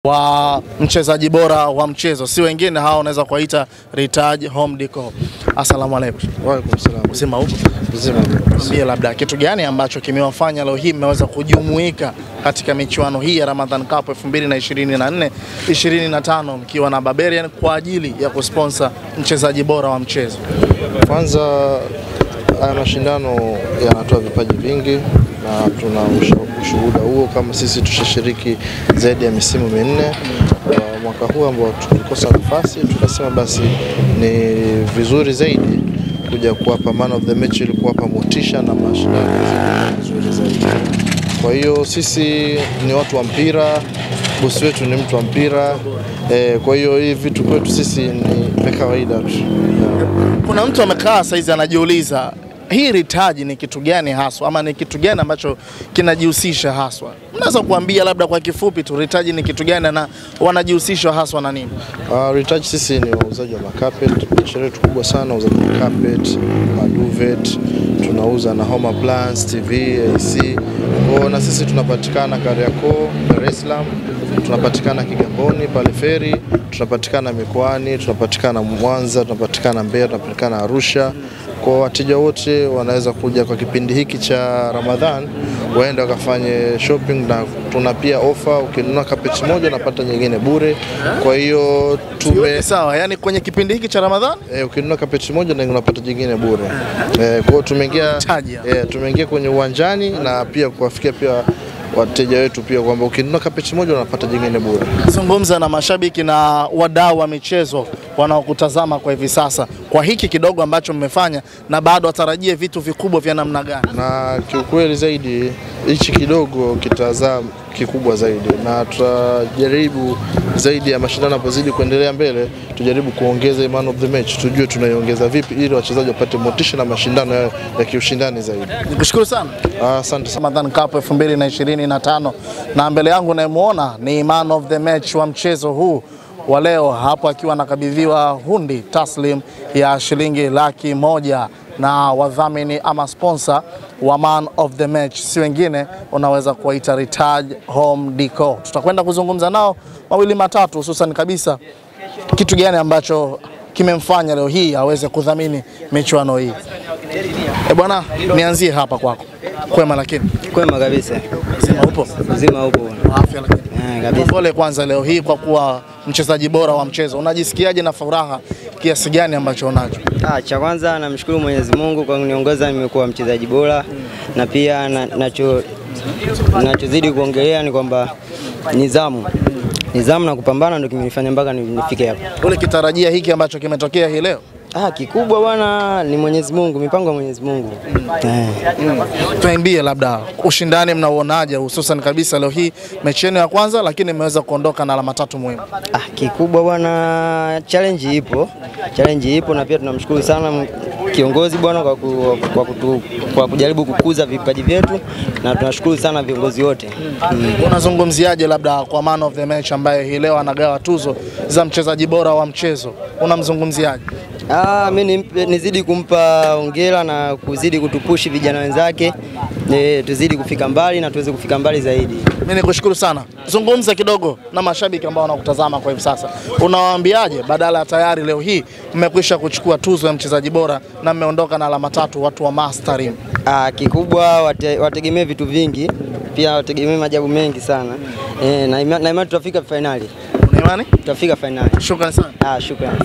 Wa mchezaji bora wa mchezo, si wengine hao unaweza kuwaita Ritaj Home Decor. Asalamu alaykum. Wa alaykum salaam. Uzima upo? Uzima. Niambie labda kitu gani ambacho kimewafanya leo hii mmeweza kujumuika katika michuano hii ya Ramadhan Cup 2024 25 mkiwa na Barbarian kwa ajili ya kusponsor mchezaji bora wa mchezo? Kwanza haya mashindano yanatoa vipaji vingi na tuna ushuhuda huo, kama sisi tushashiriki zaidi ya misimu minne. Mwaka huu ambao tulikosa nafasi tukasema basi ni vizuri zaidi kuja kuwapa man of the match ili kuwapa motisha na mashindano vizuri zaidi. Kwa hiyo sisi ni watu wa mpira, bosi wetu ni mtu wa mpira, kwa hiyo hii vitu kwetu sisi ni kawaida tu. Kuna mtu amekaa saizi anajiuliza hii Ritaj ni kitu gani haswa, ama ni kitu gani ambacho kinajihusisha haswa? Mnaweza kuambia labda kwa kifupi tu Ritaj ni kitu gani na wanajihusisha haswa na nini? Ritaj sisi ni wauzaji wa macarpet, biashara yetu kubwa sana uuzaji wa carpet, maduvet, tunauza na home appliance, TV, AC. Kwa na sisi tunapatikana Kariakoo, Dar es Salaam, tunapatikana Kigamboni pale Feri, tunapatikana Mikoani, tunapatikana Mwanza, tunapatikana Mbeya, tunapatikana Arusha. Kwa wateja wote wanaweza kuja kwa kipindi hiki cha Ramadhan waende wakafanye shopping, na tuna pia ofa, ukinunua carpet moja unapata nyingine bure. Kwa hiyo tume sawa, yani kwenye kipindi hiki cha Ramadhan ukinunua carpet moja na unapata nyingine bure. Kwa hiyo tumeingia tumeingia kwenye uwanjani na pia kuwafikia pia wateja wetu pia kwamba ukinunua carpet moja unapata jingine bure. Zungumza na mashabiki na wadau wa michezo wanaokutazama kwa hivi sasa, kwa hiki kidogo ambacho mmefanya, na bado watarajie vitu vikubwa vya namna gani? Na kiukweli zaidi hichi kidogo kitazaa kikubwa zaidi, na tutajaribu zaidi ya mashindano yanapozidi kuendelea mbele, tujaribu kuongeza man of the match, tujue tunaiongeza vipi ili wachezaji wapate motisha na mashindano ya kiushindani zaidi. Nikushukuru sana. Asante. Ramadhan Cup 2025, na mbele yangu nayemuona ni man of the match wa mchezo huu wa leo hapo akiwa anakabidhiwa hundi taslim ya shilingi 100,000 na wadhamini ama sponsor wa man of the match, si wengine unaweza kuwaita Ritaj Home Decor. Tutakwenda kuzungumza nao mawili matatu, hususan kabisa kitu gani ambacho kimemfanya leo hii aweze kudhamini michuano hii. Bwana, nianzie hapa kwako. Kwema lakini? Kwema kabisa. Mzima upo? Mzima upo. Afya lakini? Kabisa. Pole kwanza leo hii kwa kuwa mchezaji bora wa mchezo. Unajisikiaje na furaha kiasi gani ambacho unacho? Cha kwanza namshukuru Mwenyezi Mungu kwa kuniongoza nimekuwa mchezaji bora, na pia nachozidi kuongelea ni kwamba nidhamu na kupambana ndio kimenifanya mpaka nifike hapa. Ulikitarajia hiki ambacho kimetokea hii leo? Kikubwa bwana ni Mwenyezi Mungu, mipango ya Mwenyezi Mungu. Tuambie labda ushindani mnauonaje, hususan kabisa leo hii mechi yenu ya kwanza lakini mmeweza kuondoka na alama 3 muhimu? Kikubwa bwana, challenge ipo na pia tunamshukuru sana kiongozi bwana kwa kujaribu kukuza vipaji vyetu, na tunashukuru sana viongozi wote. Unazungumziaje labda kwa man of the match ambaye hii leo anagawa tuzo za mchezaji bora wa mchezo? Unamzungumziaje? Mimi nizidi kumpa hongera na kuzidi kutupushi vijana wenzake, tuzidi kufika mbali na tuweze kufika mbali zaidi. Mimi nikushukuru sana. Zungumza kidogo na mashabiki ambao wanakutazama kwa hivi sasa. Unawaambiaje badala tayari leo hii mmekwisha kuchukua tuzo ya mchezaji bora na mmeondoka na alama 3 watu wa Mastering? Kikubwa wategemee vitu vingi, pia wategemee maajabu mengi sana. Na imani tutafika finali. Una imani? Tutafika finali. Shukrani sana. Shukrani.